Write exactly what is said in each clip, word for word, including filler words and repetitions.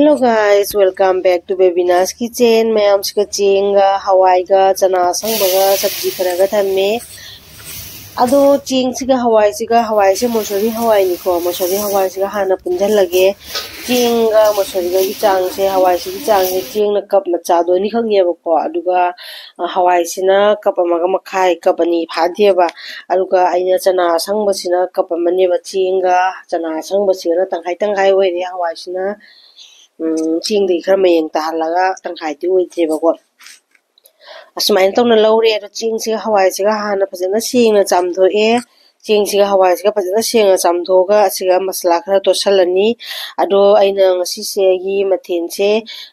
Hello guys, welcome back to Bebina's Kitchen. ꯃꯌꯥꯝꯁꯤꯒ ꯆꯦꯡꯒ ꯍꯋꯥꯏꯒ ꯆꯅꯥ ꯑꯁꯪꯕꯒ ꯁꯕꯖꯤ ꯈꯔꯒ ꯊꯝꯃꯦ꯫ ꯑꯗꯣ ꯆꯦꯡꯁꯤꯒ ꯍꯋꯥꯏꯁꯤꯒ, ꯍꯋꯥꯏꯁꯦ ꯃꯁꯨꯔꯤ ꯍꯋꯥꯏꯅꯤꯀꯣ, ꯃꯁꯨꯔꯤ ꯍꯋꯥꯏꯁꯤꯒ ꯍꯥꯟꯅ ꯄꯨꯟꯁꯤꯜꯂꯒꯦ꯫ ꯆꯦꯡꯒ ꯃꯁꯨꯔꯤꯒꯒꯤ ꯆꯥꯡꯁꯦ, ꯍꯋꯥꯏꯁꯤꯒꯤ ꯆꯥꯡꯁꯦ ꯆꯦꯡꯅ ꯀꯞ ꯃꯆꯥꯗꯣ ꯑꯅꯤꯈꯛꯅꯦꯕꯀꯣ, ꯑꯗꯨꯒ ꯍꯋꯥꯏꯁꯤꯅ ꯀꯞ ꯑꯃꯒ ꯃꯈꯥꯏ, ꯀꯞ ꯑꯅꯤ ꯐꯥꯗꯦꯕ꯫ ꯑꯗꯨꯒ ꯑꯩꯅ ꯆꯅꯥ ꯑꯁꯪꯕꯁꯤꯅ ꯀꯞ ꯑꯃꯅꯦꯕ, ꯆꯦꯡꯒ ꯆꯅꯥ ꯑꯁꯪꯕꯁꯤꯒꯅ ꯇꯪꯈꯥꯏ ꯇꯪꯈꯥꯏ ꯑꯣꯏꯔꯦ꯫ ꯍꯋꯥꯏꯁꯤꯅ ꯎꯝ, ꯆꯦꯡꯗꯒꯤ ꯈꯔ ꯃꯌꯦꯡ ꯇꯥꯍꯜꯂꯒ ꯇꯪꯈꯥꯏꯗꯤ ꯑꯣꯏꯗ꯭ꯔꯦꯕꯀꯣ꯫ ꯑꯁꯨꯃꯥꯏꯅ ꯇꯧꯅ ꯂꯧꯔꯦ꯫ ꯑꯗꯣ ꯆꯦꯡꯁꯤꯒ ꯍꯋꯥꯏꯁꯤꯒ ꯍꯥꯟꯅ ꯐꯖꯅ ꯁꯦꯡꯅ ꯆꯥꯝꯊꯣꯛꯑꯦ꯫ ꯆꯦꯡꯁꯤꯒ ꯍꯋꯥꯏꯁꯤꯒ ꯐꯖꯅ ꯁꯦꯡꯅ ꯆꯥꯝꯊꯣꯛꯑꯒ ꯑꯁꯤꯒ ꯃꯁꯥꯂꯥ ꯈꯔ ꯇꯣꯠꯁꯜꯂꯅꯤ꯫ ꯑꯗꯣ ꯑꯩꯅ ꯉꯁꯤꯁꯦ ꯑꯩꯒꯤ ꯃꯊꯦꯜꯁꯦ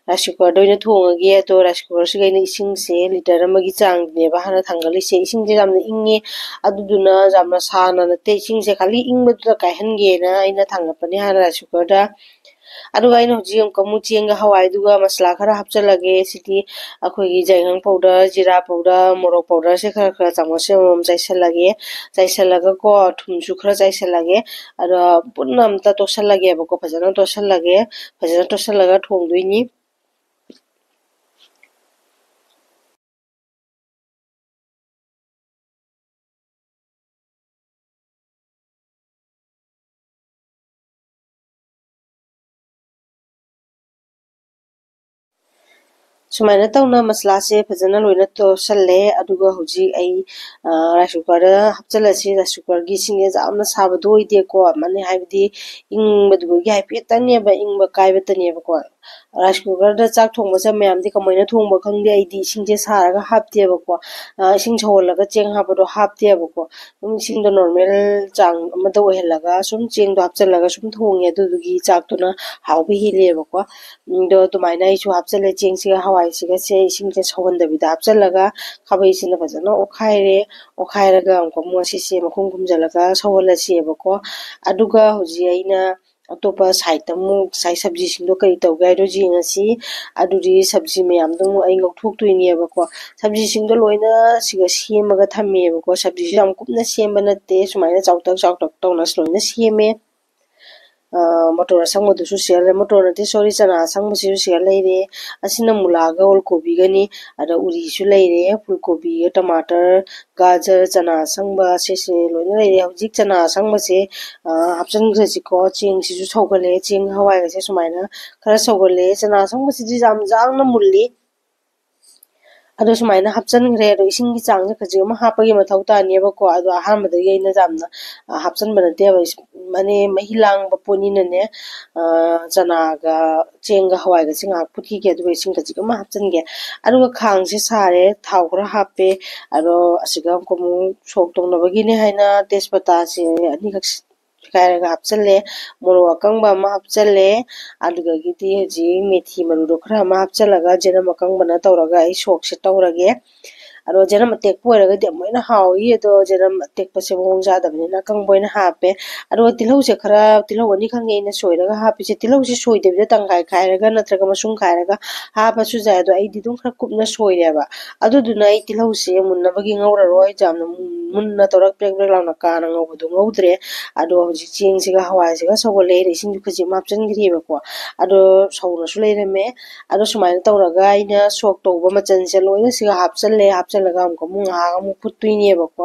ꯔꯥꯏꯁ ꯀꯨꯀꯔꯗ ꯑꯣꯏꯅ ꯊꯣꯡꯉꯒꯦ꯫ ꯑꯗꯣ ꯔꯥꯏꯁ ꯀꯨꯀꯔꯁꯤꯒ ꯑꯩꯅ ꯏꯁꯤꯡꯁꯦ ꯂꯤꯇꯔ ꯑꯃꯒꯤ ꯆꯥꯡꯅꯦꯕ ꯍꯥꯟꯅ ꯊꯥꯡꯒꯠꯂꯤꯁꯦ꯫ ꯏꯁꯤꯡꯁꯦ ꯌꯥꯝꯅ ꯏꯪꯉꯦ, ꯑꯗꯨꯗꯨꯅ ꯌꯥꯝꯅ ꯁꯥꯅ ꯅꯠꯇꯦ, ꯏꯁꯤꯡꯁꯦ ꯈꯜꯂꯤ ꯏꯪꯕꯗꯨꯗ ꯀꯥꯏꯍꯟꯒꯦꯅ ꯑꯩꯅ ꯊꯥꯡꯒꯠꯄꯅꯦ ꯍꯥꯟꯅ ꯔꯥꯏꯁ ꯀꯨꯀꯔꯗ꯫ ꯑꯗꯨꯒ ꯑꯩꯅ ꯍꯧꯖꯤꯛ ꯑꯃꯨꯛꯀ ꯑꯃꯨꯛ ꯆꯦꯡꯒ ꯍꯋꯥꯏꯗꯨꯒ ꯃꯁꯥꯂꯥ ꯈꯔ ꯍꯥꯞꯆꯤꯜꯂꯒꯦ꯫ ꯁꯤꯗꯤ ꯑꯩꯈꯣꯏꯒꯤ ꯌꯥꯏꯉꯪ ꯄꯥꯎꯗꯔ, ꯖꯤꯔꯥ ꯄꯥꯎꯗꯔ, ꯃꯣꯔꯣꯛ ꯄꯥꯎꯗꯔꯁꯦ ꯈꯔ ꯈꯔ ꯆꯥꯃꯁ ꯑꯃꯃꯝ ꯆꯥꯏꯁꯤꯜꯂꯒꯦ꯫ ꯆꯥꯏꯁꯤꯜꯂꯒꯀꯣ, ꯊꯨꯝꯁꯨ ꯈꯔ ꯆꯥꯏꯁꯤꯜꯂꯒꯦ꯫ ꯑꯗꯣ ꯄꯨꯟꯅ ꯑꯝꯇ ꯇꯣꯠꯁꯤꯜꯂꯒꯦꯕꯀꯣ, ꯐꯖꯅ ꯇꯣꯠꯁꯤꯜꯂꯒꯦ꯫ ꯐꯖꯅ ꯇꯣꯠꯁꯤꯜꯂꯒ ꯊꯣꯡꯗꯣꯏꯅꯤ꯫ ꯁꯨꯃꯥꯏꯅ ꯇꯧꯅ ꯃꯁꯥꯂꯥꯁꯦ ꯐꯖꯅ ꯂꯣꯏꯅ ꯇꯣꯠꯁꯜꯂꯦ꯫ ꯑꯗꯨꯒ ꯍꯧꯖꯤꯛ ꯑꯩ, ꯑ, ꯔꯥꯏꯁ ꯀꯨꯀꯔꯗ ꯍꯥꯞꯆꯤꯜꯂꯁꯤ꯫ ꯔꯥꯏꯁ ꯀꯨꯀꯔꯒꯤ ꯏꯁꯤꯡꯁꯦ ꯌꯥꯝꯅ ꯁꯥꯕꯗꯣ ꯑꯣꯏꯗꯦꯀꯣ, ꯃꯅꯤ ꯍꯥꯏꯕꯗꯤ ꯏꯪꯕꯗꯨꯒꯤ ꯍꯥꯏꯐꯦꯠꯇꯅꯦꯕ, ꯏꯪꯕ ꯀꯥꯏꯕꯇꯅꯦꯕꯀꯣ꯫ ꯔꯥꯏꯁ ꯀꯨꯀꯔꯗ ꯆꯥꯛ ꯊꯣꯡꯕꯁꯦ ꯃꯌꯥꯝꯗꯤ ꯀꯃꯥꯏꯅ ꯊꯣꯡꯕ ꯈꯪꯗꯦ, ꯑꯩꯗꯤ ꯏꯁꯤꯡꯁꯦ ꯁꯥꯔꯒ ꯍꯥꯞꯇꯦꯕꯀꯣ꯫ ꯑ, ꯏꯁꯤꯡ ꯁꯧꯍꯜꯂꯒ ꯆꯦꯡ ꯍꯥꯞꯄꯗꯣ ꯍꯥꯞꯇꯦꯕꯀꯣ꯫ ꯑꯗꯨꯝ ꯏꯁꯤꯡꯗꯣ ꯅꯣꯔꯃꯦꯜ ꯆꯥꯡ ꯑꯃꯗ ꯑꯣꯏꯍꯜꯂꯒ ꯁꯨꯝ ꯆꯦꯡꯗꯣ ꯍꯥꯞꯆꯤꯜꯂꯒ ꯁꯨꯝ ꯊꯣꯡꯉꯦ꯫ ꯑꯗꯨꯗꯨꯒꯤ ꯆꯥꯛꯇꯨꯅ ꯍꯥꯎꯕ ꯍꯦꯜꯂꯦꯕꯀꯣ꯫ ꯑꯗꯣ ꯑꯗꯨꯃꯥꯏꯅ ꯑꯩꯁꯨ ꯍꯥꯞꯆꯤꯜꯂꯦ꯫ ꯆꯦꯡꯁꯤꯒ ꯍꯋꯥꯏꯁꯤꯒꯁꯦ ꯏꯁꯤꯡꯁꯦ ꯁꯧꯍꯟꯗꯕꯤꯗ ꯍꯥꯞꯆꯤꯜꯂꯒ ꯈꯥꯕꯩꯁꯤꯅ ꯐꯖꯅ ꯑꯣꯠꯈꯥꯏꯔꯦ꯫ ꯑꯣꯠꯈꯥꯏꯔꯒ ꯑꯃꯨꯛꯀ ꯑꯃꯨꯛ ꯑꯁꯤꯁꯦ ꯃꯈꯨꯝ ꯈꯨꯝꯖꯤꯜꯂꯒ ꯁꯧꯍꯜꯂꯁꯦꯕꯀꯣ꯫ ꯑꯗꯨꯒ ꯍꯧꯖꯤꯛ ꯑꯩꯅ ꯑꯇꯣꯞꯄ ꯁꯥꯏꯠꯇ ꯑꯃꯨꯛ ꯉꯁꯥꯏ ꯁꯕꯖꯤꯁꯤꯡꯗꯣ ꯀꯔꯤ ꯇꯧꯒꯦ ꯍꯥꯏꯗꯣ ꯌꯦꯡꯉꯁꯤ꯫ ꯑꯗꯨꯗꯤ ꯁꯕꯖꯤ ꯃꯌꯥꯝꯗꯣ ꯑꯃꯨꯛ ꯑꯩ ꯂꯧꯊꯣꯛꯇꯣꯏꯅꯦꯕꯀꯣ꯫ ꯁꯕꯖꯤꯁꯤꯡꯗꯣ ꯂꯣꯏꯅ ꯁꯤꯒ ꯁꯦꯝꯃꯒ ꯊꯝꯃꯦꯕꯀꯣ꯫ ꯁꯕꯖꯤꯁꯨ ꯌꯥꯝ ꯀꯨꯞꯅ ꯁꯦꯝꯕ ꯅꯠꯇꯦ, ꯁꯨꯃꯥꯏꯅ ꯆꯥꯎꯇꯛ ꯆꯥꯎꯇꯛ ꯇꯧꯅ ꯂꯣꯏꯅ ꯁꯦꯝꯃꯦ꯫ ꯃꯣꯇꯣꯔ ꯑꯁꯪꯕꯗꯨꯁꯨ ꯁꯤꯒ ꯂꯩꯔꯦ, ꯃꯣꯇꯣꯔ ꯅꯠꯇꯦ, ꯁꯣꯔꯤ, ꯆꯅꯥ ꯑꯁꯪꯕꯁꯤꯁꯨ ꯁꯤꯒ ꯂꯩꯔꯦ꯫ ꯑꯁꯤꯅ ꯃꯨꯂꯥꯒ ꯑꯣꯜ ꯀꯣꯕꯤꯒꯅꯤ꯫ ꯑꯗ ꯎꯔꯤꯁꯨ ꯂꯩꯔꯦ, ꯐꯨꯜ ꯀꯣꯕꯤꯒ, ꯇꯃꯥꯇꯔ, ꯒꯥꯖꯔ, ꯆꯅꯥ ꯑꯁꯪꯕ, ꯁꯤꯁꯦ ꯂꯣꯏꯅ ꯂꯩꯔꯦ꯫ ꯍꯧꯖꯤꯛ ꯆꯅꯥ ꯑꯁꯪꯕꯁꯦ ꯍꯥꯞꯆꯤꯟꯈ꯭ꯔꯁꯤꯀꯣ꯫ ꯆꯦꯡꯁꯤꯁꯨ ꯁꯧꯒꯠꯂꯦ, ꯆꯦꯡ ꯍꯋꯥꯏꯒꯁꯦ ꯁꯨꯃꯥꯏꯅ ꯈꯔ ꯁꯧꯒꯠꯂꯦ꯫ ꯆꯅꯥ ꯑꯁꯪꯕꯁꯤꯗꯤ ꯌꯥꯝ ꯌꯥꯡꯅ ꯃꯨꯜꯂꯤ꯫ ꯑꯗꯣ ꯁꯨꯃꯥꯏꯅ ꯍꯥꯞꯆꯤꯟꯈ꯭ꯔꯦ꯫ ꯑꯗꯣ ꯏꯁꯤꯡꯒꯤ ꯆꯥꯡꯁꯦ ꯈꯖꯤꯛ ꯑꯃ ꯍꯥꯞꯄꯒꯤ ꯃꯊꯧ ꯇꯥꯅꯦꯕꯀꯣ꯫ ꯑꯗꯣ ꯑꯍꯥꯟꯕꯗꯒꯤ ꯑꯩꯅ ꯌꯥꯝꯅ ꯍꯥꯞꯆꯤꯟꯕ ꯅꯠꯇꯦꯕ꯫ ꯃꯅꯦ ꯃꯍꯤ ꯂꯥꯡꯕ ꯄꯣꯠꯅꯤꯅꯅꯦ, ꯆꯅꯥꯒ ꯆꯦꯡꯒ ꯍꯋꯥꯏꯒꯁꯦ ꯉꯥꯏꯍꯥꯛ ꯐꯨꯠꯈꯤꯒꯦ, ꯑꯗꯨꯒ ꯏꯁꯤꯡ ꯈꯖꯤꯛ ꯑꯃ ꯍꯥꯞꯆꯤꯟꯒꯦ꯫ ꯑꯗꯨꯒ ꯈꯥꯡꯁꯦ ꯁꯥꯔꯦ, ꯊꯥꯎ ꯈꯔ ꯍꯥꯞꯄꯦ꯫ ꯑꯗꯣ ꯑꯁꯤꯒ ꯑꯃꯨꯛ ꯁꯣꯛ ꯇꯧꯅꯕꯒꯤꯅꯦ ꯍꯥꯏꯅ ꯇꯦꯖꯄꯇꯥꯁꯦ ꯑꯅꯤꯈꯛ ꯁꯨꯒꯥꯏꯔꯒ ꯍꯥꯞꯆꯤꯜꯂꯦ꯫ ꯃꯣꯔꯣꯛ ꯑꯀꯪꯕ ꯑꯃ ꯍꯥꯞꯆꯤꯜꯂꯦ꯫ ꯑꯗꯨꯗꯒꯤꯗꯤ ꯍꯧꯖꯤꯛ ꯃꯦꯊꯤ ꯃꯔꯨꯗꯣ ꯈꯔ ꯑꯃ ꯍꯥꯞꯆꯤꯜꯂꯒ, ꯖꯦꯅꯝ ꯑꯀꯪꯕꯅ ꯇꯧꯔꯒ ꯑꯩ ꯁꯣꯛꯁꯦ ꯇꯧꯔꯒꯦ꯫ ꯑꯗꯣ ꯖꯦꯅꯝ ꯑꯇꯦꯛꯄ ꯑꯣꯏꯔꯒꯗꯤ ꯑꯃꯨꯛ ꯍꯦꯟꯅ ꯍꯥꯎꯏ꯫ ꯑꯗꯣ ꯖꯦꯅꯝ ꯑꯇꯦꯛꯄꯁꯦ ꯃꯑꯣꯡ ꯆꯥꯗꯕꯅꯤꯅ ꯑꯀꯪꯕ ꯑꯣꯏꯅ ꯍꯥꯞꯄꯦ꯫ ꯑꯗꯨꯒ ꯇꯤꯜꯍꯧꯁꯦ ꯈꯔ, ꯇꯤꯜꯍꯧ ꯑꯅꯤꯈꯛꯅꯤ ꯑꯩꯅ ꯁꯣꯏꯔꯒ ꯍꯥꯞꯄꯤꯁꯦ꯫ ꯇꯤꯜꯍꯧꯁꯦ ꯁꯣꯏꯗꯕꯤꯗ ꯇꯪꯈꯥꯏ ꯈꯥꯏꯔꯒ ꯅꯠꯇ꯭ꯔꯒ ꯃꯁꯨꯡ ꯈꯥꯏꯔꯒ ꯍꯥꯞꯄꯁꯨ ꯌꯥꯏ꯫ ꯑꯗꯣ ꯑꯩꯗꯤ ꯑꯗꯨꯝ ꯈꯔ ꯀꯨꯞꯅ ꯁꯣꯏꯔꯦꯕ꯫ ꯑꯗꯨꯗꯨꯅ ꯑꯩ ꯇꯤꯜꯍꯧꯁꯦ ꯃꯨꯟꯅꯕꯒꯤ ꯉꯧꯔꯔꯣꯏ, ꯌꯥꯝꯅ ꯃꯨꯟꯅ ꯇꯧꯔꯒ ꯄ꯭ꯔꯦꯛ ꯄ꯭ꯔꯦꯛ ꯂꯥꯎꯅ ꯀꯥꯅ ꯉꯧꯕꯗꯣ ꯉꯧꯗ꯭ꯔꯦ꯫ ꯑꯗꯣ ꯍꯧꯖꯤꯛ ꯆꯦꯡꯁꯤꯒ ꯍꯋꯥꯏꯁꯤꯒ ꯁꯧꯒꯠꯂꯦ꯫ ꯑꯩꯅ ꯏꯁꯤꯡꯁꯨ ꯈꯖꯤꯛ ꯑꯃ ꯍꯥꯞꯆꯤꯟꯈ꯭ꯔꯤꯕꯀꯣ꯫ ꯑꯗꯣ ꯁꯧꯅꯁꯨ ꯂꯩꯔꯝꯃꯦ꯫ ꯑꯗꯣ ꯁꯨꯃꯥꯏꯅ ꯇꯧꯔꯒ ꯑꯩꯅ ꯁꯣꯛ ꯇꯧꯕ ꯃꯆꯜꯁꯦ ꯂꯣꯏꯅ ꯁꯤꯒ ꯍꯥꯞꯆꯜꯂꯦ꯫ ꯍꯥꯞꯆꯜꯂꯒ ꯑꯃꯨꯛꯀ ꯑꯃꯨꯛ ꯉꯥꯏꯍꯥꯛ ꯑꯃꯨꯛ ꯐꯨꯠꯇꯣꯏꯅꯦꯕꯀꯣ꯫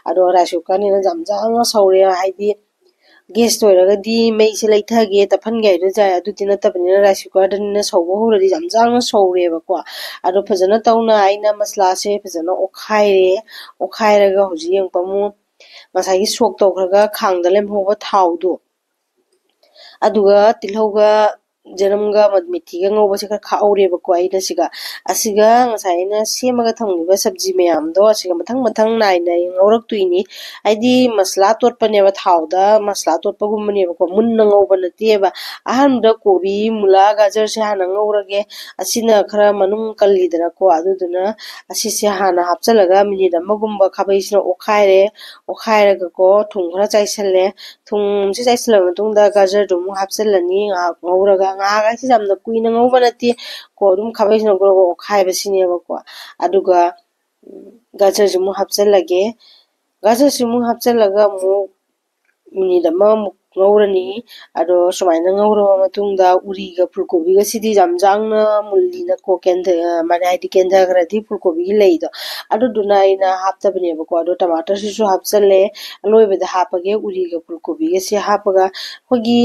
ꯑꯗꯣ ꯔꯥꯏꯁ ꯀꯨꯀꯔꯅꯤꯅ ꯌꯥꯝ ꯌꯥꯡꯅ ꯁꯧꯔꯦ, ꯍꯥꯏꯗꯤ ꯒꯦꯁꯇ ꯑꯣꯏꯔꯒꯗꯤ ꯃꯩꯁꯦ ꯂꯩꯊꯒꯦ, ꯇꯞꯍꯟꯒꯦ ꯍꯥꯏꯗꯣ ꯌꯥꯏ꯫ ꯑꯗꯨꯗꯤ ꯅꯠꯇꯕꯅꯤꯅ ꯔꯥꯏꯁ ꯀꯨꯀꯔꯗꯅꯤꯅ ꯁꯧꯕ ꯍꯧꯔꯗꯤ ꯌꯥꯝ ꯌꯥꯡꯅ ꯁꯧꯔꯦꯕꯀꯣ꯫ ꯑꯗꯣ ꯐꯖꯅ ꯇꯧꯅ ꯑꯩꯅ ꯃꯁꯂꯥꯁꯦ ꯐꯖꯅ ꯑꯣꯠꯈꯥꯏꯔꯦ꯫ ꯑꯣꯠꯈꯥꯏꯔꯒ ꯍꯧꯖꯤꯛ ꯌꯦꯡꯉꯨꯀꯣ, ꯑꯃꯨꯛ ꯉꯁꯥꯏꯒꯤ ꯁꯣꯛ ꯇꯧꯈ꯭ꯔꯒ ꯈꯥꯡꯗ ꯂꯦꯝꯍꯧꯕ ꯊꯥꯎꯗꯣ, ꯑꯗꯨꯒ ꯇꯤꯜꯍꯧꯒ ꯖꯅꯝꯒ ꯃ-, ꯃꯦꯊꯤꯒ ꯉꯧꯕꯁꯦ ꯈꯔ ꯈꯥꯛꯍꯧꯔꯦꯕꯀꯣ ꯑꯩꯅ ꯁꯤꯒ꯫ ꯑꯁꯤꯒ ꯉꯁꯥꯏ ꯑꯩꯅ ꯁꯦꯝꯃꯒ ꯊꯝꯈꯤꯕ ꯁꯕꯖꯤ ꯃꯌꯥꯝꯗꯣ ꯑꯁꯤꯒ ꯃꯊꯪ ꯃꯊꯪ ꯅꯥꯏꯅ ꯑꯩ ꯉꯧꯔꯛꯇꯣꯏꯅꯤ꯫ ꯍꯥꯏꯗꯤ ꯃꯁꯂꯥ ꯇꯣꯠꯄꯅꯦꯕ, ꯊꯥꯎꯗ ꯃꯁꯂꯥ ꯇꯣꯠꯄꯒꯨꯝꯕꯅꯦꯕꯀꯣ, ꯃꯨꯟꯅ ꯉꯧꯕ ꯅꯠꯇꯦꯕ꯫ ꯑꯍꯥꯟꯕꯗ ꯀꯣꯕꯤ, ꯃꯨꯂꯥ, ꯒꯥꯖꯔꯁꯦ ꯍꯥꯟꯅ ꯉꯧꯔꯒꯦ꯫ ꯑꯁꯤꯅ ꯈꯔ ꯃꯅꯨꯡ ꯀꯜꯂꯤꯗꯅꯀꯣ, ꯑꯗꯨꯗꯨꯅ ꯑꯁꯤꯁꯦ ꯍꯥꯟꯅ ꯍꯥꯞꯆꯤꯜꯂꯒ ꯃꯤꯅꯤꯠ ꯑꯃꯒꯨꯝꯕ ꯈꯥꯕꯩꯁꯤꯅ ꯑꯣꯠꯈꯥꯏꯔꯦ꯫ ꯑꯣꯠꯈꯥꯏꯔꯒꯀꯣ ꯊꯨꯝ ꯈꯔ ꯆꯥꯏꯁꯜꯂꯦ꯫ ꯊꯨꯝꯁꯤ ꯆꯥꯏꯁꯤꯜꯂꯕ ꯃꯇꯨꯡꯗ ꯒꯥꯖꯔꯗꯨ ꯑꯃꯨꯛ ꯍꯥꯞꯆꯤꯜꯂꯅꯤ꯫ ꯉꯥꯏꯍꯥꯛ ꯉꯧꯔꯒ, ꯉꯥꯏꯍꯥꯛ ꯍꯥꯏꯁꯤ ꯌꯥꯝꯅ ꯀꯨꯏꯅ ꯉꯧꯕ ꯅꯠꯇꯦ ꯀꯣ, ꯑꯗꯨꯝ ꯈꯥꯕꯩꯁꯤꯅ ꯉꯧꯔꯒ ꯑꯣꯠꯈꯥꯏꯕꯁꯤꯅꯦꯕꯀꯣ꯫ ꯑꯗꯨꯒ, ꯎꯝ, ꯒꯥꯖꯔꯁꯤ ꯑꯃꯨꯛ ꯍꯥꯞꯆꯤꯜꯂꯒꯦ꯫ ꯒꯥꯖꯔꯁꯤ ꯑꯃꯨꯛ ꯍꯥꯞꯆꯤꯜꯂꯒ ꯑꯃꯨꯛ ꯃꯤꯅꯤꯠ ꯑꯃꯃꯨꯛ ꯉꯧꯔꯅꯤ꯫ ꯑꯗꯣ ꯁꯨꯃꯥꯏꯅ ꯉꯧꯔꯕ ꯃꯇꯨꯡꯗ ꯎꯔꯤꯒ ꯐꯨꯜꯀꯣꯕꯤꯒꯁꯤꯗꯤ ꯌꯥꯝ ꯌꯥꯡꯅ ꯃꯨꯜꯂꯤꯅꯀꯣ, ꯀꯦꯟꯊ-, ꯑ, ꯃꯥꯅꯦ, ꯍꯥꯏꯗꯤ ꯀꯦꯟꯊꯈ꯭ꯔꯗꯤ ꯐꯨꯜꯀꯣꯕꯤꯒꯤ ꯂꯩꯗꯣ꯫ ꯑꯗꯨꯗꯨꯅ ꯑꯩꯅ ꯍꯥꯞꯇꯕꯅꯦꯕꯀꯣ꯫ ꯑꯗꯣ ꯇꯃꯥꯇꯔꯁꯤꯁꯨ ꯍꯥꯞꯆꯜꯂꯦ꯫ ꯑꯂꯣꯏꯕꯗ ꯍꯥꯞꯄꯒꯦ ꯎꯔꯤꯒ ꯐꯨꯜꯀꯣꯕꯤꯒꯁꯦ ꯍꯥꯞꯄꯒ꯫ ꯑꯩꯈꯣꯏꯒꯤ,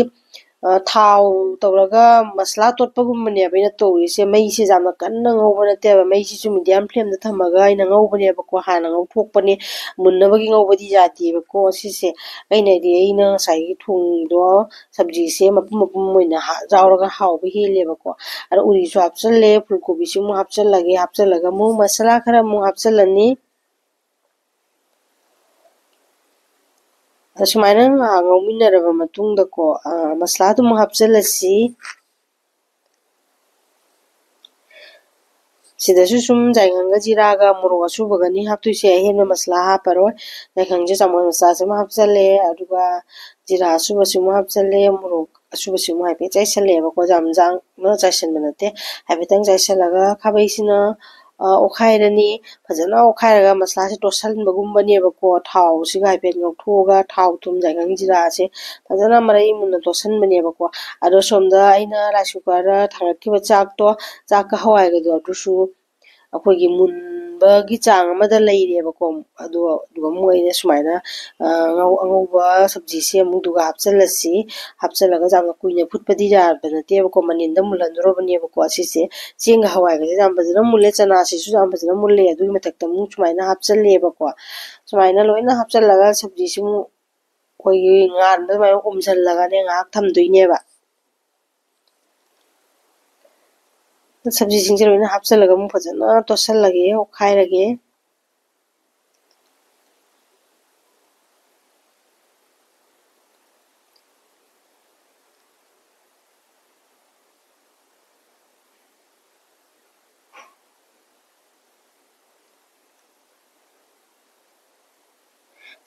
ꯑ, ꯊꯥꯎ ꯇꯧꯔꯒ ꯃꯁꯂꯥ ꯇꯣꯠꯄꯒꯨꯝꯕꯅꯦꯕ ꯑꯩꯅ ꯇꯧꯔꯤꯁꯦ꯫ ꯃꯩꯁꯦ ꯌꯥꯝꯅ ꯀꯟꯅ ꯉꯧꯕ ꯅꯠꯇꯦꯕ꯫ ꯃꯩꯁꯤꯁꯨ medium flameꯗ ꯊꯝꯃꯒ ꯑꯩꯅ ꯉꯧꯕꯅꯦꯕꯀꯣ꯫ ꯍꯥꯟꯅ ꯉꯧꯊꯣꯛꯄꯅꯦ꯫ ꯃꯨꯟꯅꯕꯒꯤ ꯉꯧꯕꯗꯤ ꯌꯥꯗꯦꯕꯀꯣ ꯁꯤꯁꯦ꯫ ꯑꯩꯅꯗꯤ ꯑꯩꯅ ꯉꯁꯥꯏꯒꯤ ꯊꯣꯡꯉꯤꯗꯣ ꯁꯕꯖꯤꯁꯦ ꯃꯄꯨꯝ ꯃꯄꯨꯝ ꯑꯣꯏꯅ ꯍꯥ-, ꯌꯥꯎꯔꯒ ꯍꯥꯎꯕ ꯍꯦꯜꯂꯦꯕꯀꯣ꯫ ꯑꯗꯣ ꯎꯔꯤꯁꯨ ꯍꯥꯞꯆꯜꯂꯦ, ꯐꯨꯜꯀꯣꯕꯤꯁꯨ ꯑꯃꯨꯛ ꯍꯥꯞꯆꯜꯂꯒꯦ, ꯍꯥꯞꯆꯜꯂꯒ ꯑꯃꯨꯛ ꯃꯁꯥꯂꯥ ꯈꯔ ꯑꯃꯨꯛ ꯍꯥꯞꯆꯜꯂꯅꯤ꯫ ꯑꯁꯨꯃꯥꯏꯅ ꯉꯥꯏꯍꯥꯛ ꯉꯧꯃꯤꯟꯅꯔꯕ ꯃꯇꯨꯡꯗꯀꯣ, ꯑ, ꯃꯁꯥꯂꯥꯗꯨ ꯑꯃꯨꯛ ꯍꯥꯞꯆꯜꯂꯁꯤ꯫ ꯁꯤꯗꯁꯨ ꯁꯨꯝ ꯌꯥꯏꯉꯪꯒ ꯖꯤꯔꯥꯒ ꯃꯣꯔꯣꯛ ꯑꯁꯨꯕꯒꯅꯤ ꯍꯥꯞꯇꯣꯏꯁꯦ, ꯑꯍꯦꯟꯕ ꯃꯁꯥꯂꯥ ꯍꯥꯞꯄꯔꯣꯏ꯫ ꯌꯥꯏꯉꯪꯁꯦ ꯆꯥꯃꯁ ꯃꯆꯥꯁꯦ ꯑꯃ ꯍꯥꯞꯆꯜꯂꯦ, ꯑꯗꯨꯒ ꯖꯤꯔꯥ ꯑꯁꯨꯕꯁꯤ ꯑꯃ ꯍꯥꯞꯆꯜꯂꯦ, ꯃꯣꯔꯣꯛ ꯑꯁꯨꯕꯁꯤ ꯑꯃ ꯍꯥꯏꯐꯦꯠ ꯆꯥꯏꯁꯜꯂꯦꯕꯀꯣ, ꯌꯥꯝ ꯌꯥꯡꯅ ꯆꯥꯏꯁꯟꯕ ꯅꯠꯇꯦ, ꯍꯥꯏꯐꯦꯠꯇꯪ ꯆꯥꯏꯁꯜꯂꯒ ꯈꯥꯕꯩꯁꯤꯅ, ꯑ, ꯑꯣꯠꯈꯥꯏꯔꯅꯤ꯫ ꯐꯖꯅ ꯑꯣꯠꯈꯥꯏꯔꯒ ꯃꯁꯥꯂꯥꯁꯦ ꯇꯣꯠꯁꯟꯕꯒꯨꯝꯕꯅꯦꯕꯀꯣ, ꯊꯥꯎꯁꯤꯒ ꯍꯥꯏꯐꯦꯠ ꯉꯧꯊꯣꯛꯑꯒ ꯊꯥꯎ, ꯊꯨꯝ, ꯌꯥꯏꯉꯪ, ꯖꯤꯔꯥꯁꯦ ꯐꯖꯅ ꯃꯔꯩ ꯃꯨꯟꯅ ꯇꯣꯠꯁꯟꯕꯅꯦꯕꯀꯣ꯫ ꯑꯗꯣ ꯁꯣꯝꯗ ꯑꯩꯅ rice cookerꯗ ꯊꯥꯡꯒꯠꯈꯤꯕ ꯆꯥꯛꯇꯣ, ꯆꯥꯛꯀ ꯍꯋꯥꯏꯒꯗꯣ ꯑꯗꯨꯁꯨ ꯑꯩꯈꯣꯏꯒꯤ ꯃꯨꯟꯕꯒꯤ ꯆꯥꯡ ꯑꯃꯗ ꯂꯩꯔꯦꯕꯀꯣ꯫ ꯑꯗꯣ, ꯑꯗꯨꯒ ꯑꯃꯨꯛ ꯑꯩꯅ ꯁꯨꯃꯥꯏꯅ, ꯑ, ꯉꯧ-, ꯑꯉꯧꯕ ꯁꯕꯖꯤꯁꯦ ꯑꯃꯨꯛ ꯑꯗꯨꯒ ꯍꯥꯞꯆꯜꯂꯁꯤ꯫ ꯍꯥꯞꯆꯜꯂꯒ ꯌꯥꯝꯅ ꯀꯨꯏꯅ ꯐꯨꯠꯄꯗꯤ ꯌꯥꯕ ꯅꯠꯇꯦꯕꯀꯣ, ꯃꯅꯤꯟꯗ ꯃꯨꯜꯍꯟꯗꯣꯔꯕꯅꯦꯕꯀꯣ꯫ ꯑꯁꯤꯁꯦ ꯆꯦꯡꯒ ꯍꯋꯥꯏꯒꯁꯦ ꯌꯥꯝ ꯐꯖꯅ ꯃꯨꯜꯂꯦ, ꯆꯅꯥꯁꯤꯁꯨ ꯌꯥꯝ ꯐꯖꯅ ꯃꯨꯜꯂꯦ꯫ ꯑꯗꯨꯒꯤ ꯃꯊꯛꯇ ꯑꯃꯨꯛ ꯁꯨꯃꯥꯏꯅ ꯍꯥꯞꯆꯜꯂꯦꯕꯀꯣ꯫ ꯁꯨꯃꯥꯏꯅ ꯂꯣꯏꯅ ꯍꯥꯞꯆꯜꯂꯒ ꯁꯕꯖꯤꯁꯤ ꯑꯃꯨꯛ ꯑꯩꯈꯣꯏꯒꯤ ꯉꯥꯟꯕ ꯑꯗꯨꯃꯥꯏꯅ ꯎꯝꯁꯜꯂꯒꯅꯦ ꯉꯥꯏꯍꯥꯛ ꯊꯝꯗꯣꯏꯅꯦꯕ꯫ ꯁꯕꯖꯤꯁꯤꯡꯁꯦ ꯂꯣꯏꯅ ꯍꯥꯞꯆꯜꯂꯒ ꯑꯃꯨꯛ ꯐꯖꯅ ꯇꯣꯠꯁꯜꯂꯒꯦ, ꯑꯣꯠꯈꯥꯏꯔꯒꯦ꯫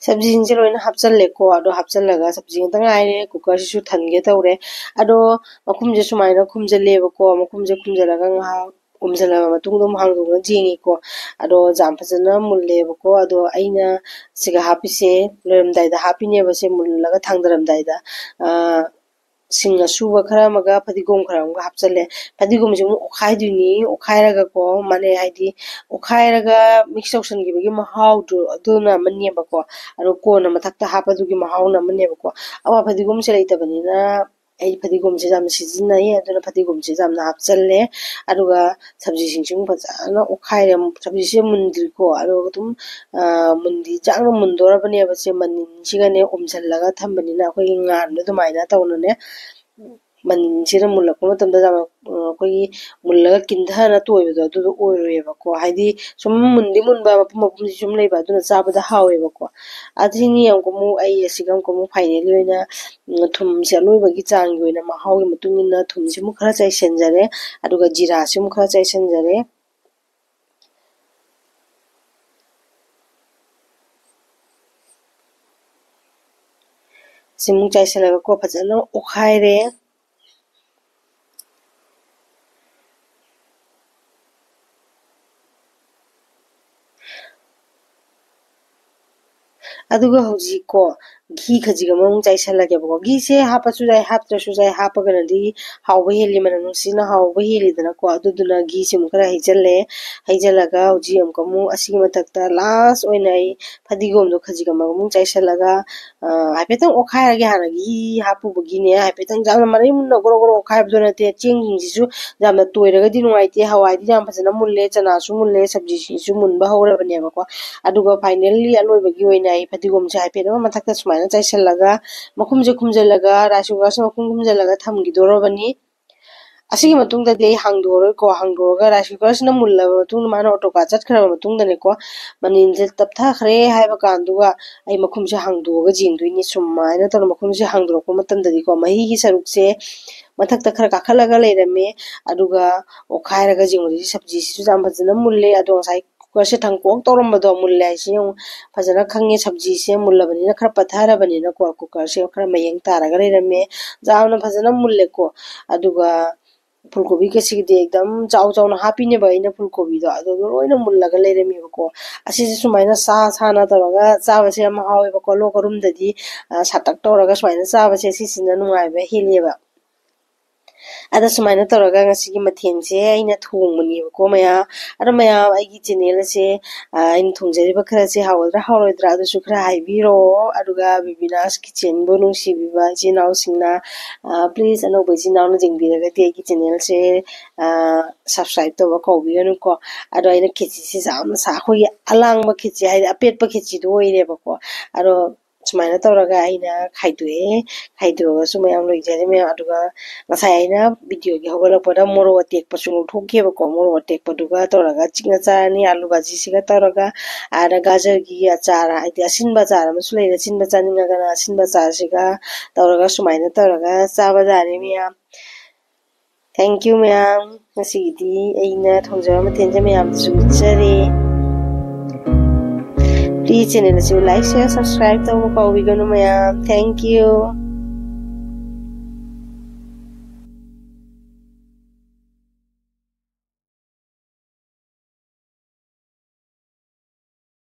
ꯁꯕꯖꯤꯁꯤꯡꯁꯦ ꯂꯣꯏꯅ ꯍꯥꯞꯆꯜꯂꯦꯀꯣ꯫ ꯑꯗꯣ ꯍꯥꯞꯆꯜꯂꯒ ꯁꯕꯖꯤ ꯉꯥꯛꯇ ꯉꯥꯏꯔꯦ, cookerꯁꯤꯁꯨ ꯊꯟꯒꯦ ꯇꯧꯔꯦ꯫ ꯑꯗꯣ ꯃꯈꯨꯝꯁꯦ ꯁꯨꯃꯥꯏꯅ ꯈꯨꯝꯖꯜꯂꯦꯕꯀꯣ꯫ ꯃꯈꯨꯝꯁꯦ ꯈꯨꯝꯖꯜꯂꯒ ꯉꯥꯏꯍꯥꯛ ꯎꯝꯁꯤꯜꯂꯕ ꯃꯇꯨꯡꯗ ꯑꯃꯨꯛ ꯍꯥꯡꯗꯣꯛꯅ ꯌꯦꯡꯉꯤꯀꯣ꯫ ꯑꯗꯣ ꯌꯥꯝ ꯐꯖꯅ ꯃꯨꯜꯂꯦꯕꯀꯣ꯫ ꯑꯗꯣ ꯑꯩꯅ ꯁꯤꯒ ꯍꯥꯞꯄꯤꯁꯦ ꯂꯣꯏꯔꯝꯗꯥꯏꯗ ꯍꯥꯞꯄꯤꯅꯦꯕ, ꯁꯦ ꯃꯨꯜꯂꯒ ꯊꯥꯡꯗꯔꯝꯗꯥꯏꯗ꯫ ꯁꯤꯡ ꯑꯁꯨꯕ ꯈꯔ ꯑꯃꯒ ꯐꯗꯤꯒꯣꯝ ꯈꯔ ꯑꯃꯒ ꯍꯥꯞꯆꯜꯂꯦ꯫ ꯐꯗꯤꯒꯣꯝꯁꯦ ꯑꯃꯨꯛ ꯑꯣꯠꯈꯥꯏꯗꯣꯏꯅꯤ꯫ ꯑꯣꯠꯈꯥꯏꯔꯒꯀꯣ, ꯃꯥꯅꯦ, ꯍꯥꯏꯗꯤ ꯑꯣꯠꯈꯥꯏꯔꯒ ꯃꯤꯛꯁ ꯇꯧꯁꯟꯈꯤꯕꯒꯤ ꯃꯍꯥꯎꯗꯣ ꯑꯗꯨꯅ ꯑꯃꯅꯦꯕꯀꯣ꯫ ꯑꯗꯣ ꯀꯣꯟꯅ ꯃꯊꯛꯇ ꯍꯥꯞꯄꯗꯨꯒꯤ ꯃꯍꯥꯎꯅ ꯑꯃꯅꯦꯕꯀꯣ꯫ ꯑꯋꯥ ꯐꯗꯤꯒꯣꯝꯁꯦ ꯂꯩꯇꯕꯅꯤꯅ ꯑꯩ ꯐꯗꯤꯒꯣꯝꯁꯦ ꯌꯥꯝꯅ ꯁꯤꯖꯤꯟꯅꯩ, ꯑꯗꯨꯅ ꯐꯗꯤꯒꯣꯝꯁꯦ ꯌꯥꯝꯅ ꯍꯥꯞꯆꯜꯂꯦ꯫ ꯑꯗꯨꯒ ꯁꯕꯖꯤꯁꯤꯡꯁꯤ ꯑꯃꯨꯛ ꯐꯖꯅ ꯑꯣꯠꯈꯥꯏꯔꯦ꯫ ꯁꯕꯖꯤꯁꯦ ꯃꯨꯟꯗ꯭ꯔꯤꯀꯣ, ꯑꯗꯨꯒ ꯑꯗꯨꯝ ꯃꯨꯟꯗꯤ ꯆꯥꯛꯅ ꯃꯨꯟꯗꯣꯔꯕꯅꯦꯕ꯫ ꯁꯦ ꯃꯅꯤꯟꯁꯤꯒꯅꯦ ꯎꯝꯁꯤꯜꯂꯒ ꯊꯝꯕꯅꯤꯅ ꯑꯩꯈꯣꯏꯒꯤ ꯉꯥꯟꯕ ꯑꯗꯨꯃꯥꯏꯅ ꯇꯧꯅꯅꯦ꯫ ꯃꯅꯤꯟꯁꯤꯅ ꯃꯨꯜꯂꯛꯄ ꯃꯇꯝꯗ ꯌꯥꯝꯅ ꯑꯩꯈꯣꯏꯒꯤ ꯃꯨꯜꯂꯒ ꯀꯤꯟꯊꯅ ꯇꯣꯏꯕꯗꯣ ꯑꯗꯨꯗꯣ ꯑꯣꯏꯔꯣꯏꯌꯦꯕꯀꯣ꯫ ꯍꯥꯏꯗꯤ ꯁꯨꯝ ꯃꯨꯟꯗꯤ ꯃꯨꯟꯕ, ꯃꯄꯨꯝ ꯃꯄꯨꯝꯗꯤ ꯁꯨꯝ ꯂꯩꯕ, ꯑꯗꯨꯅ ꯆꯥꯕꯗ ꯍꯥꯎꯋꯦꯕꯀꯣ꯫ ꯑꯗꯨꯅꯤ ꯑꯃꯨꯛꯀ ꯑꯃꯨꯛ ꯑꯩ ꯑꯁꯤꯒ ꯑꯃꯨꯛꯀ ꯑꯃꯨꯛ ꯐꯥꯏꯅꯦꯜꯒꯤ ꯑꯣꯏꯅ ꯎꯝ, ꯊꯨꯝꯁꯦ ꯑꯂꯣꯏꯕꯒꯤ ꯆꯥꯡꯒꯤ ꯑꯣꯏꯅ ꯃꯍꯥꯎꯒꯤ ꯃꯇꯨꯡ ꯏꯟꯅ ꯊꯨꯝꯁꯤꯃꯨꯛ ꯈꯔ ꯆꯥꯏꯁꯤꯟꯖꯔꯦ, ꯑꯗꯨꯒ ꯖꯤꯔꯥꯁꯤ ꯑꯃꯨꯛ ꯈꯔ ꯆꯥꯏꯁꯤꯟꯖꯔꯦ꯫ ꯁꯤꯃꯨꯛ ꯆꯥꯏꯁꯤꯜꯂꯒꯀꯣ ꯐꯖꯅ ꯑꯣꯠꯈꯥꯏꯔꯦ꯫ ꯑꯗꯨꯒ ꯍꯧꯖꯤꯛꯀꯣ ꯘꯤ ꯈꯖꯤꯛ ꯑꯃꯃꯨꯛ ꯆꯥꯏꯁꯜꯂꯒꯦꯕꯀꯣ꯫ ꯘꯤꯁꯦ ꯍꯥꯞꯄꯁꯨ ꯌꯥꯏ, ꯍꯥꯞꯇ꯭ꯔꯁꯨ ꯌꯥꯏ, ꯍꯥꯞꯄꯒꯅꯗꯤ ꯍꯥꯎꯕ ꯍꯦꯜꯂꯤ, ꯃꯅꯝ ꯅꯨꯡꯁꯤꯅ ꯍꯥꯎꯕ ꯍꯦꯜꯂꯤꯗꯅꯀꯣ꯫ ꯑꯗꯨꯗꯨꯅ ꯘꯤꯁꯦ ꯑꯃꯨꯛ ꯈꯔ ꯍꯩꯖꯜꯂꯦ꯫ ꯍꯩꯖꯜꯂꯒ ꯍꯧꯖꯤꯛ ꯑꯃꯨꯛꯀ ꯑꯃꯨꯛ ꯑꯁꯤꯒꯤ ꯃꯊꯛꯇ ꯂꯥꯁ ꯑꯣꯏꯅ ꯑꯩ ꯐꯗꯤꯒꯣꯝꯗꯣ ꯈꯖꯤꯛ ꯑꯃꯃꯨꯛ ꯆꯥꯏꯁꯜꯂꯒ, ꯑ, ꯍꯥꯏꯐꯦꯠꯇꯪ ꯑꯣꯠꯈꯥꯏꯔꯒꯦ꯫ ꯍꯥꯟꯅ ꯘꯤ ꯍꯥꯞꯄꯨꯕꯒꯤꯅꯦ, ꯍꯥꯏꯐꯦꯠꯇꯪ ꯌꯥꯝꯅ ꯃꯔꯩ ꯃꯨꯟꯅ ꯒ꯭ꯔꯣ ꯒ꯭ꯔꯣ ꯑꯣꯠꯈꯥꯏꯕꯗꯣ ꯅꯠꯇꯦ꯫ ꯆꯦꯡꯁꯤꯡꯁꯤꯁꯨ ꯌꯥꯝꯅ ꯇꯣꯏꯔꯒꯗꯤ ꯅꯨꯡꯉꯥꯏꯇꯦ꯫ ꯍꯋꯥꯏꯗꯤ ꯌꯥꯝ ꯐꯖꯅ ꯃꯨꯜꯂꯦ, ꯆꯅꯥꯁꯨ ꯃꯨꯜꯂꯦ, ꯁꯕꯖꯤꯁꯤꯁꯨ ꯃꯨꯟꯕ ꯍꯧꯔꯕꯅꯦꯕꯀꯣ꯫ ꯑꯗꯨꯒ finally ꯑꯂꯣꯏꯕꯒꯤ ꯑꯣꯏꯅ ꯑꯩ ꯐꯗꯤꯒꯣꯝꯁꯦ ꯍꯥꯏꯐꯦꯠ ꯑꯃ ꯃꯊꯛꯇ ꯁꯨꯃꯥꯏꯅ ꯆꯥꯏꯁꯤꯜꯂꯒ, ꯃꯈꯨꯝꯁꯦ ꯈꯨꯝꯖꯤꯜꯂꯒ, rice cookerꯁꯦ ꯃꯈꯨꯝ ꯈꯨꯝꯖꯤꯜꯂꯒ ꯊꯝꯈꯤꯗꯣꯔꯕꯅꯤ꯫ ꯑꯁꯤꯒꯤ ꯃꯇꯨꯡꯗꯗꯤ ꯑꯩ ꯍꯥꯡꯗꯣꯛꯑꯔꯣꯏꯀꯣ꯫ ꯍꯥꯡꯗꯣꯛꯑꯒ rice cookerꯁꯤꯅ ꯃꯨꯜꯂꯕ ꯃꯇꯨꯡꯗ, ꯃꯥꯅ autoꯒ ꯆꯠꯈ꯭ꯔꯕ ꯃꯇꯨꯡꯗꯅꯦꯀꯣ, ꯃꯅꯤꯟꯁꯦ ꯇꯞꯊꯈ꯭ꯔꯦ ꯍꯥꯏꯕ ꯀꯥꯟꯗꯨꯒ ꯑꯩ ꯃꯈꯨꯝꯁꯦ ꯍꯥꯡꯗꯣꯛꯑꯒ ꯌꯦꯡꯗꯣꯏꯅꯤ꯫ ꯁꯨꯃꯥꯏꯅ ꯇꯧꯔ ꯃꯈꯨꯝꯁꯦ ꯍꯥꯡꯗꯣꯔꯛꯄ ꯃꯇꯝꯗꯗꯤꯀꯣ, ꯃꯍꯤꯒꯤ ꯁꯔꯨꯛꯁꯦ ꯃꯊꯛꯇ ꯈꯔ ꯀꯥꯈꯠꯂꯒ ꯂꯩꯔꯝꯃꯦ꯫ ꯑꯗꯨꯒ ꯑꯣꯠꯈꯥꯏꯔꯒ ꯌꯦꯡꯕꯗꯗꯤ ꯁꯕꯖꯤꯁꯤꯁꯨ ꯌꯥꯝ ꯐꯖꯅ ꯃꯨꯜꯂꯦ꯫ ꯑꯗꯣ ꯉꯁꯥꯏ cookerꯁꯦ ꯊꯥꯡꯀꯣꯛ ꯇꯧꯔꯝꯕꯗꯣ ꯃꯨꯜꯂꯦ ꯍꯥꯏꯁꯦ ꯌꯦꯡꯉꯨ꯫ ꯐꯖꯅ ꯈꯪꯉꯦ, ꯁꯕꯖꯤꯁꯦ ꯃꯨꯜꯂꯕꯅꯤꯅ, ꯈꯔ ꯄꯠꯊꯔꯕꯅꯤꯅꯀꯣ, cookerꯁꯦ ꯈꯔ ꯃꯌꯦꯡ ꯇꯥꯔꯒ ꯂꯩꯔꯝꯃꯦ꯫ ꯌꯥꯝꯅ ꯐꯖꯅ ꯃꯨꯜꯂꯦꯀꯣ꯫ ꯑꯗꯨꯒ ꯐꯨꯜ ꯀꯣꯕꯤꯒꯁꯤꯗꯤ ꯑꯦꯛꯗꯝ ꯆꯥꯎ ꯆꯥꯎꯅ ꯍꯥꯞꯄꯤꯅꯦꯕ ꯑꯩꯅ ꯐꯨꯜ ꯀꯣꯕꯤꯗꯣ, ꯑꯗꯨꯗꯣ ꯂꯣꯏꯅ ꯃꯨꯜꯂꯒ ꯂꯩꯔꯝꯃꯦꯕꯀꯣ꯫ ꯑꯁꯤꯁꯦ ꯁꯨꯃꯥꯏꯅ ꯁꯥ ꯁꯥꯅ ꯇꯧꯔꯒ ꯆꯥꯕꯁꯦ ꯌꯥꯝ ꯍꯥꯎꯋꯦꯕꯀꯣ꯫ ꯂꯣꯛ ꯀꯔꯨꯝꯗꯗꯤ ꯁꯥꯇꯛ ꯇꯧꯔꯒ ꯁꯨꯃꯥꯏꯅ ꯆꯥꯕꯁꯦ ꯁꯤꯁꯤꯅ ꯅꯨꯡꯉꯥꯏꯕ ꯍꯦꯜꯂꯦꯕ꯫ ꯑꯗ ꯁꯨꯃꯥꯏꯅ ꯇꯧꯔꯒ ꯉꯁꯤꯒꯤ ꯃꯊꯦꯜꯁꯦ ꯑꯩꯅ ꯊꯣꯡꯕꯅꯦꯕꯀꯣ ꯃꯌꯥꯝ꯫ ꯑꯗꯣ ꯃꯌꯥꯝ, ꯑꯩꯒꯤ ꯆꯦꯅꯦꯜ ꯑꯁꯦ ꯑꯩꯅ ꯊꯣꯡꯖꯔꯤꯕ ꯈꯔꯁꯦ ꯍꯥꯎꯒꯗ꯭ꯔꯥ ꯍꯥꯎꯔꯣꯏꯗ꯭ꯔꯥ ꯑꯗꯨꯁꯨ ꯈꯔ ꯍꯥꯏꯕꯤꯔꯛꯑꯣ꯫ ꯑꯗꯨꯒ ꯕꯤꯕꯤꯅꯥꯁ ꯀꯤꯆꯟꯕꯨ ꯅꯨꯡꯁꯤꯕꯤꯕ ꯏꯆꯤꯟ ꯏꯅꯥꯎꯁꯤꯡꯅ, ꯄ꯭ꯂꯤꯁ ꯑꯅꯧꯕ ꯏꯆꯤꯟ ꯏꯅꯥꯎꯅ ꯌꯦꯡꯕꯤꯔꯒꯗꯤ ꯑꯩꯒꯤ ꯆꯦꯅꯦꯜꯁꯦ ꯁꯕꯁꯀ꯭ꯔꯥꯏꯞ ꯇꯧꯕ ꯀꯧꯕꯤꯒꯅꯨꯀꯣ꯫ ꯑꯗꯣ ꯑꯩꯅ ꯈꯦꯆꯤꯁꯦ ꯌꯥꯝꯅ ꯁꯥ-, ꯑꯩꯈꯣꯏꯒꯤ ꯑꯂꯥꯡꯕ ꯈꯦꯆꯤ ꯍꯥꯏꯗꯤ ꯑꯄꯦꯠꯄ ꯈꯦꯆꯤꯗꯣ ꯑꯣꯏꯔꯦꯕꯀꯣ꯫ ꯑꯗꯣ ꯁꯨꯃꯥꯏꯅ ꯇꯧꯔꯒ ꯑꯩꯅ ꯈꯥꯏꯗꯣꯛꯑꯦ꯫ ꯈꯥꯏꯗꯣꯛꯑꯒꯁꯨ ꯃꯌꯥꯝ ꯂꯣꯏꯖꯔꯦ ꯃꯌꯥꯝ꯫ ꯑꯗꯨꯒ ꯉꯁꯥꯏ ꯑꯩꯅ ꯚꯤꯗꯤꯑꯣꯒꯤ ꯍꯧꯒꯠꯂꯛꯄꯗ ꯃꯣꯔꯣꯛ ꯑꯇꯦꯛꯄꯁꯨ ꯂꯧꯊꯣꯛꯈꯤꯑꯕꯀꯣ꯫ ꯃꯣꯔꯣꯛ ꯑꯇꯦꯛꯄꯗꯨꯒ ꯇꯧꯔꯒ ꯆꯤꯛꯅ ꯆꯥꯔꯅꯤ꯫ ꯑꯥꯂꯨ ꯚꯥꯖꯤꯁꯤꯒ ꯇꯧꯔꯒ, ꯑꯗ ꯒꯥꯖꯔꯒꯤ ꯑꯆꯥꯔ, ꯍꯥꯏꯗꯤ ꯑꯁꯤꯟꯕ ꯑꯆꯥꯔ ꯑꯃꯁꯨ ꯂꯩꯔꯦ꯫ ꯑꯁꯤꯟꯕ ꯆꯥꯅꯤꯡꯉꯒꯅ ꯑꯁꯤꯟꯕ ꯑꯆꯥꯔꯁꯤꯒ ꯇꯧꯔꯒ ꯁꯨꯃꯥꯏꯅ ꯇꯧꯔꯒ ꯆꯥꯕ ꯌꯥꯔꯦ ꯃꯌꯥꯝ꯫ Thank you ꯃꯌꯥꯝ꯫ ꯉꯁꯤꯒꯤꯗꯤ ꯑꯩꯅ ꯊꯣꯡꯖꯕ ꯃꯊꯦꯜꯁꯦ ꯃꯌꯥꯝꯗꯁꯨ ꯎꯠꯆꯔꯦ꯫ Please ꯆꯦꯅꯦꯜ ꯑꯁꯤꯕꯨ like, share, subscribe ꯇꯧꯕ ꯀꯥꯎꯕꯤꯒꯅꯨ ꯃꯌꯥꯝ꯫ Thank you꯫